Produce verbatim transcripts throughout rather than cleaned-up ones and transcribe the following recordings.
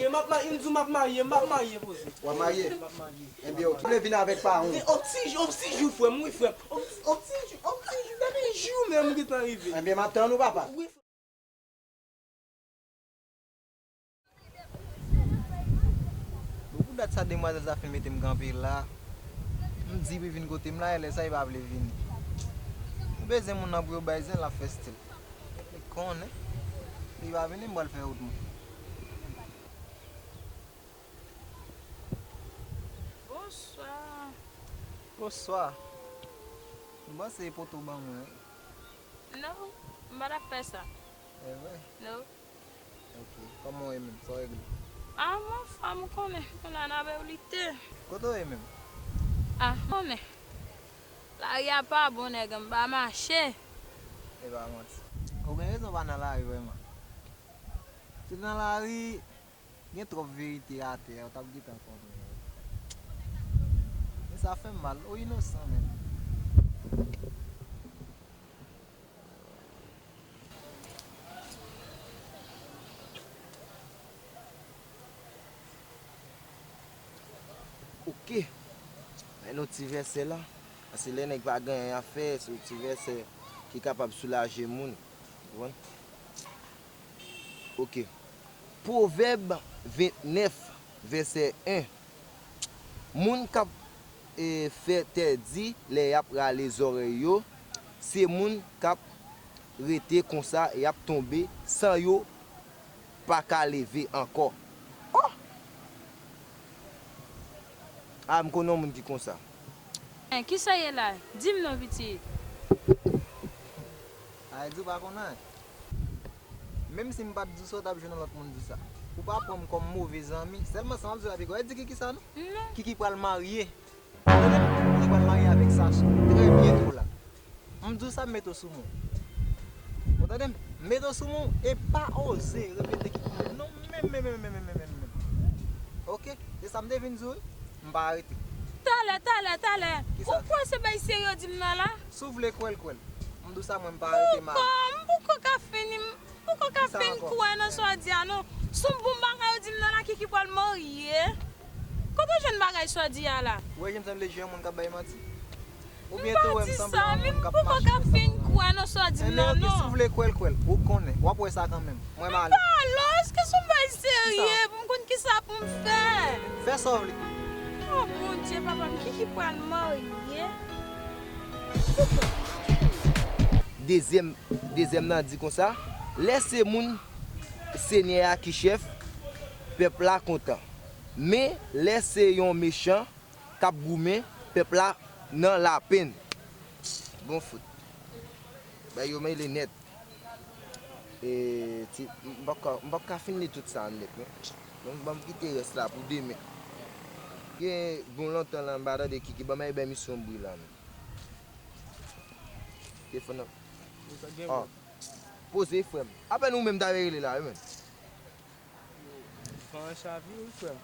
marye, m ap marye, m di w m ap marye, m ap marye, poze. W ap marye? M ap marye. Ebyen, ou vle vin avèk paran w? On ti jou, on ti jou, frè m, wi, frè m. On, on ti jou, on ti jou, depi jou menm m gentan rive. Ebyen, m ap tann ou, papa. Wi, frè m. Bon, pou dat sa demwazèl sa fin mete m kanpe la, m di pou vin kote m la, e lè sa li pa vle vini. Ou bezwen moun nan pou yo bay zen, l ap fè stil. Li konnen. Li pa vini, m pral fè wout mwen. Bonswa. Bonswa. M panse poto ban mwen, wi. Non, m pa t ap fè sa. E vre? Non. Ok. Kòman w ye menm? Sa w regle? Ah, m anfòm, ou konnen. Nou la n ap lite. Kote w ye menm? Ah, ou konnen. Lari a pa bon, nèg, m pa mache. E pa manti. Ou gen rezon, w pa nan lari vrèman. Si w te nan lari, gen twòp verite atè, ou t ap gentan konprann. Men sa fè m mal, ou inosan menm. Ok. Bay nou ti vèsè la. Paske lè nèg pa gen anyen ap fè, se yon ti vèsè ki kapab soulaje moun. Ou konprann? Ok. Pwovèb vennèf, vèsè en. Moun k ap, e, fè tè di lè y ap rale zòrèy yo, se moun k ap rete konsa, y ap tonbe san yo pa ka leve ankò. Oh! Ah, m konnen yon moun ki konsa. Eh, kisa ye la? Di m non, pitit. A, di w pa konn anyen. Menm si m pa t di w sa, w t ap jwenn yon lòt moun di sa. Ou pa pran m kòm move zanmi. Sèlman sa m ap di w la, Piga, w di Kiki sa, non? Non. Kiki pral marye. Ou tande m? Kiki pral marye avèk Sachou. Trè byento la. M di w sa, m mete w sou mwen. Ou tande m? M mete w sou mwen e pa oze repete Kiki non, menm, menm, menm, menm, menm, menm, menm. Ok? Se sa m te vin di w, wi. M pa rete. Talè, talè, talè. Kisa? Ou kwè se bay serye w di m nan la? Si w vle kwè l, kwè l. M di w sa, mwen, m pa rete mal. Poko, m poko ka fini, m poko ka fin kwè nan sa w di a, non. Si w bon bagay w di m nan la, Kiki pral marye. Kote w jwenn bagay sa w di a la? Ou wè jan m sanble jwe yon moun k ap bay manti? Oubyen tou wè m sanble yon moun k ap mache? M poko ka fin kwè nan sa w di m nan, non. Si w vle kwè l, kwè l. Ou konnen. W ap wè sa kanmenm. Mwen m ale. M pa ale, èske se yon bagay serye pou m konn kisa pou m fè? Fè sa w vle. Oh, Bondye, papa m, Kiki pral marye. Dezyèm, dezyèm nan di konsa, lè se moun Senyè a ki chèf, pèp la kontan. Men, lè se yon mechan k ap goumen, pèp la nan lapenn. Bon fout. Bay yo mele nèt. E, ti, m p ap ka, m p ap ka fin li tout sa nèt, non. Ban m, ban m kite rès la pou demen. Gen bon lontan la, m pa tande Kiki. Ban m bay bèmis yon bri la, non. Telefòn nan. Yo, sa gen. Ah. Bon. Poze, frè m. Apèn ou menm ta rele la, wi, menm. Van an chavire, wi, frè m.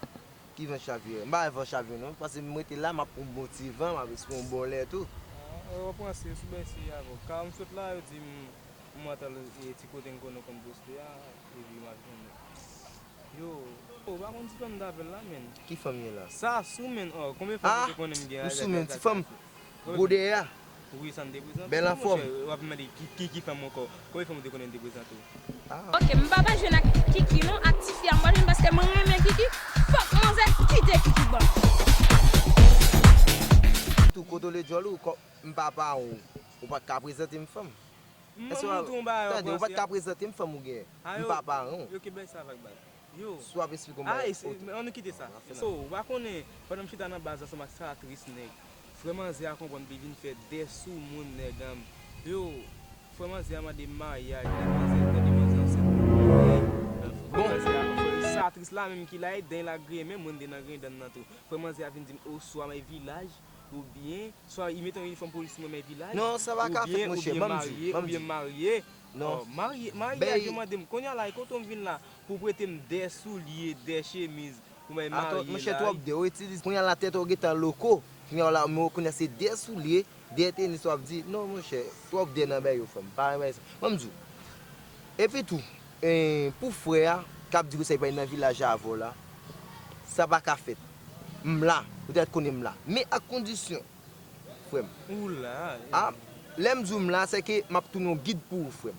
Ki van chavire? M pa wè van chavire, non. Paske m rete la, m ap pran yon bon ti van, m ap espere yon bon lè tou. Ah, w ap ranse sou bèse avè w. Ka m sot la, yo di m, m antre, e, ti kote m konnen w konn poste a, epi m ap jwenn ou. Yo, ou pa konn ti fanm m t avè l la, menn. Ki fanm ye la? Sa sou, menn. Oh, konbyen fanm ou te konnen m gen? Ah, m sou, menn, ti fanm. Gwo dèyè a. Wi, sa n te prezante. Bèl anfòm. Monchè, w ap mande ki, ki, ki fanm ankò? Konbyen fanm ou te konnen n te prezante w? Ah. Ok, m pa pral jwenn ak Kiki non, ak tifi a m pral jwenn paske mwen renmen Kiki. Fòk manzè kite Kiki ban m. Tou kote w le djòl ou, kò, m pa paran w, ou pa t ka prezante m fanm. M montre w yon bagay w ap ranse. Tande, ou pa t ka prezante m fanm ou genyen. M pa paran w. Yo, ki bèl sa vag bay. Yo. Si w ap esplike m bagay. Ah, ann nou kite sa. So, ou pa konnen, pandan m chita nan baz ansanm ak Satris nèg, frè manzè a konprann li vin fè dè sou moun nèg an. Yo, frè manzè a mande m maryaj, nèg manzè, tande manzè ansent pou mwen. Frè manzè a, frè Satris la menm ki la, e dan l ak griyen, menm mwen m te nan griyen dan nan tou. Frè manzè a vin di m oswa mwen vilaj, oubyen swa li mete yon inifòm polis sou mwen, men vilaj. Non, sa pa ka fèt, monchè. Ban m di w, ban m di w. Oubyen marye. Non. Oh, marye, maryaj, yo mande m. Kounye a la, e kote w vin la pou prete m dè soulye, dè chemiz, pou mwen marye la, wi. Atò, monchè, twòp dè. Ou itilize, kounye a la, tèt ou gentan loko. Kounye a la, men w konnen se dèyè soulye, dèyè tenis w ap di, non, monchè, twòp dèyè nan bagay yo, frè m. Pa renmen sa. Ban m di w. Epi tou, eh, pou frè a, k ap di konsa li pral nan vilaj avè w la, sa pa ka fèt. M la, ou dèyè konnen m la. Men ak kondisyon, frè m. Ou la. A, lè m di w m la, se ke m ap tounen yon gid pou ou, frè m.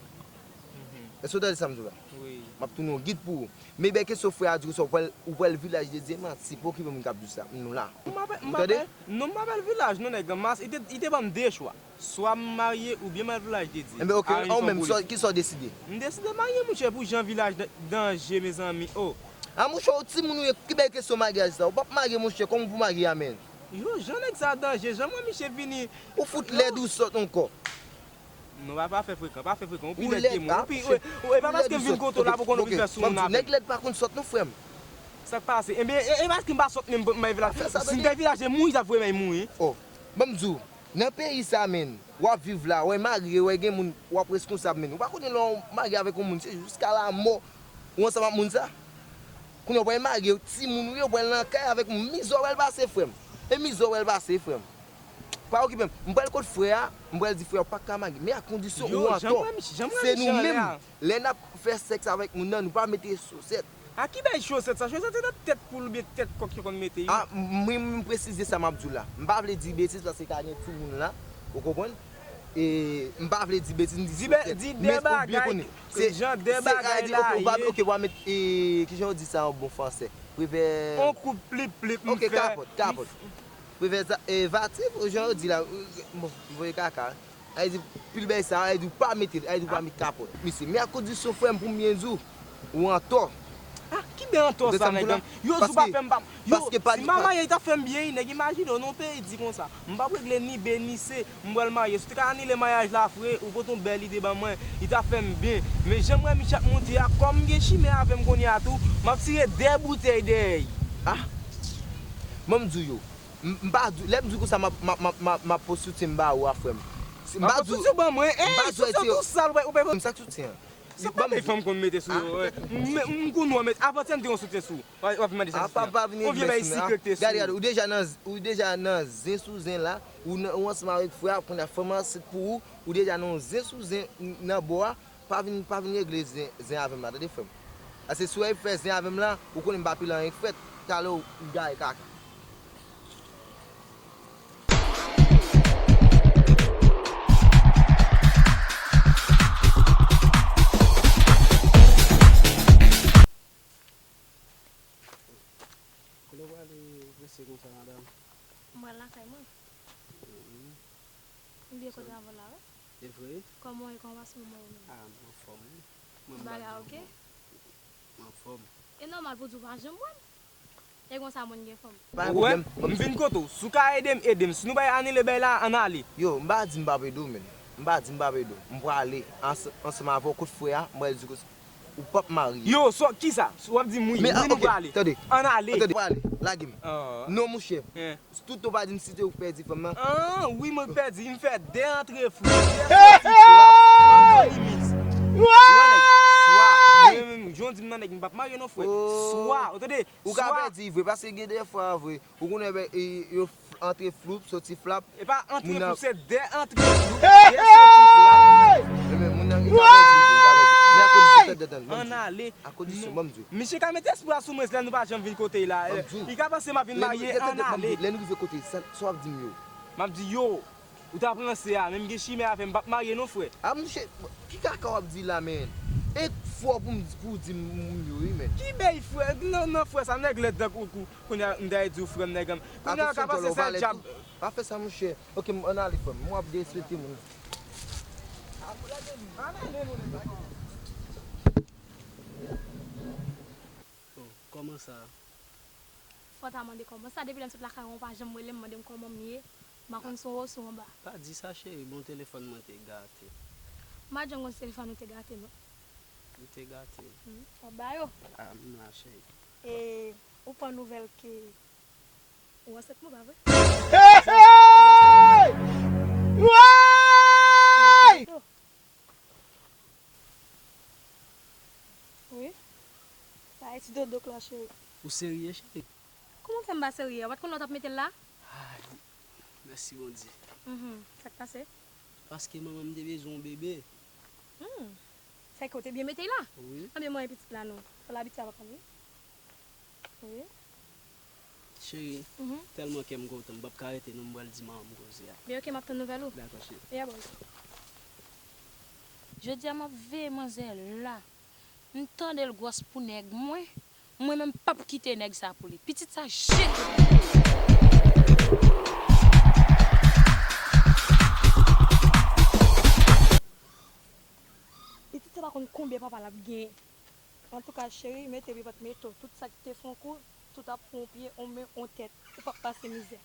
Èske w tande sa m di w la? Wi. M ap tounen yon gid pou ou. Men bèl kesyon frè a di konsa, ou pral, ou pral vilaj de Dye, manti, pa okipe moun k ap di w sa. Nou la. Ou tande? Non, m pa pral vilaj, non, nèg. Mas, li te, li te ban m de chwa. Swa m marye oubyen m al vilaj de Dye. Enben, oke, ou menm, kisa w deside? M deside marye, monchè, pou jan vilaj da-, danje, mezanmi. Oh. A, monchè, ou timoun ou ye, ki bèl kesyon maryaj sa? Ou p ap marye, monchè, kòman ou pou marye a, menn? Yo, jan nèg sa danje, jan mwen, misye vini. Ou fout lèd, ou sòt ankò. Non, pa, pa fè frekan, pa fè frekan. Ou pi lèd ke mwen. Ou pi, ou, ou, e pa paske m vin kote w la pou konn ou vin fè sou moun apre. Nèg lèd pa konn sòt non, frè m. Sa k pase? Enben, e, e paske m pa sòt menm pou m al vilaj. Si m te vilaj, se mouri t ap voye m mouri. Oh, ban m di w, nan peyi sa, menn, w ap viv la, w marye, w gen moun, w ap reskonsab, menn. Ou pa konnen lè w marye avèk yon moun, se jiska lamò ou ansanm ak moun sa. Kounye a w pral marye, timoun ou yo pral nan kay avèk moun. Mizè w pral pase, frè m. E mizè w pral pase, frè m. Pa okipe m. M pral kot frè a, m pral di frè a ou pa ka marye. Men a kondisyon ou antò. Se nou menm, lè n ap fè sèks avèk moun nan, nou pa mete chosèt. A ki bèl chosèt sa? Chosèt se nan tèt poul oubyen tèt kòk yo konn mete yo. A, m, m, m presize sa m ap di w la. M pa vle di betiz paske ka gen timoun la, ou konprann? E m pa vle di betiz, m di chosèt. Di de bagay, jan de bagay la ye. Oke, w a met, e, kijan w di sa an bon fransè? Prevè. On kout plip plip m fè. Oke, kapòt, kapòt. Prevè, e, vatif, ou jan w di la, bon, m voye kaka. Sa vle di, pil bèl sa, sa vle di ou pa mete, sa vle di ou pa met kapòt. Misye, men a kondisyon frè m pou m byen di w, ou antò. A, ki byen antò sa, nèg? Yo di w pa fè m pa, yo, si m pa marye, li t ap fè m byen, nèg, imajine w nan yon peyi di konsa. M p ap regle ni B ni C, m pral marye. Si w te ka anile maryaj la vre, ou pote yon bèl ide ban mwen, li t ap fè m byen. Men jan m wè Michak monte a, kòm m gen chimè avè m kounye a tou, m ap tire de boutèy dèyè l. A, ban m di w yo. M, m pa di, lè m di konsa, m ap, m ap, m ap, m ap, m ap pote soutyen m ba ou a, frè m. M pa di w, soutyen ban mwen, m pa di w soutyen tou sal, ou pa, ou pa. M sa k soutyen an? Se pa de fanm konn mete sou yo, m, m konn wè, men avantyè m te yon soutyen sou ou. W ap vin mande sa. A, pa, pa vin regle sou mwen. Gade, gade, ou deja nan, ou deja nan zen sou zen la, ou nan, ou ansanm avèk frè a, kounye a fanm ansent pou ou, ou deja nan yon zen sou zen nan bò a, pa vin, pa vin regle zen, zen avè m la, tande frè m. Paske si w fè zen avè m la, ou konnen m pa pile anyen k fèt, talè w gaye kaka. Kote w prale prese konsa, madanm? M pral lakay mwen. Mhm. M byen kontan avè w la, wi. E vre? Kòman w ye, kòman w pase moman yo menm? A, m anfòm, wi. Mwen, m pa di m anfòm. M anfòm. E nòmal pou di w pa janm wè m. E konsa moun gen fanm. Pa gen pwoblèm. M vin kote w. Si w ka ede m, ede m. Si nou bay anile bay la, ann ale. Yo, m pa di m p ap ede w, menn. M pa di m p ap ede w. M prale ans-, ansanm avè w kot frè a, m pral di w ke ou p ap marye. Yo, so, kisa? Si w ap di m wi, wi, nou prale. Ann ale. Tande, tande, prale, lage m. Non, monchè. Tout ou pa di m si te ou k pèdi fanm nan. An, wi, mwen k pèdi. M fè de antre flou, de soti flap, antre limit. Swa, nèg, swa. Mwen menm, jan w di m nan, nèg, m p ap marye non, frè. Swa, ou tande? Ou ka pèdi vre, paske gen de fwa vre. Ou konnen, e, yo antre floup, soti flap. E pa antre floup, se de antre floup, de soti flap. Ebyen, moun nan, li ka pèdi vre, li ka pèdi. Men akoz de tèt de tann, ann ale. Akoz de sou, ban m di w. Misye ka mete espwa sou mwen, lè nou pa janm vin kote l la. Li ka panse m ap vin marye, ann ale. Lè nou rive kote, sa, sa w ap di m yo? M ap di yo, ou t ap ranse a, men m gen chimè avè m, m p ap marye non, frè. A, monchè, ki kaka w ap di la, menn? E fò pou m, pou w di m moun yo, wi, menn. Ki bèy frè? Non, non, frè, sa nèg lèd tankou ou, kounye a, m ta di w frè m, nèg an. Kounye a, ka panse se djab. Pa fè sa, monchè. Oke, m, ann ale, frè m. Mwen ap derespekte moun. Ann ale, non, nèg la. Oh, kòman sa? Fò w ta mande kòman sa. Depi lè m sot lakay ou, ou pa janm rele m, mande m kòman m ye. M pa konn si w wo, si w anba. Pa di sa, cheri. Bon, telefòn mwen te gate. M pa janm konn si telefòn ou te gate, non. Ou te gate. Hmm, w ap ba yo? A, m la, cheri. E ou pran nouvèl ke ou ansent mwen, pa vre? Hey, hey! Woy! Wi. Sa e ti dodok la, cheri. Ou serye, cheri? Kòman fè m pa serye? Ou pa t konn lè w t ap mete l la? Ay, Mèsi Bondye. Mhm. Sa k pase? Paske manman m te bezwen yon bebe. Hmm. Sa ke w te byen mete l la? Wi. Anben, mwen pitit la non. Fò l abitye a papa l, wi. Wi. Cheri, Mhm. tèlman kè m kontan, m p ap ka rete non, m pral di manman m koze a. Byen, oke, m ap tann nouvèl ou. Dakò, cheri. Yeah, boy. Jodi a m ap veye manzè la. M tande l gwòs pou nèg mwen. Mwen menm p ap kite nèg sa pou li. Pitit sa jete. Pitit sa pa konn konbyen papa l ap genyen. Antouka, cheri, mete w epi pa t mete w. Tout sa k te fè w kou, tout ap pran w pye, on men, on tèt. Ou p ap pase mizè.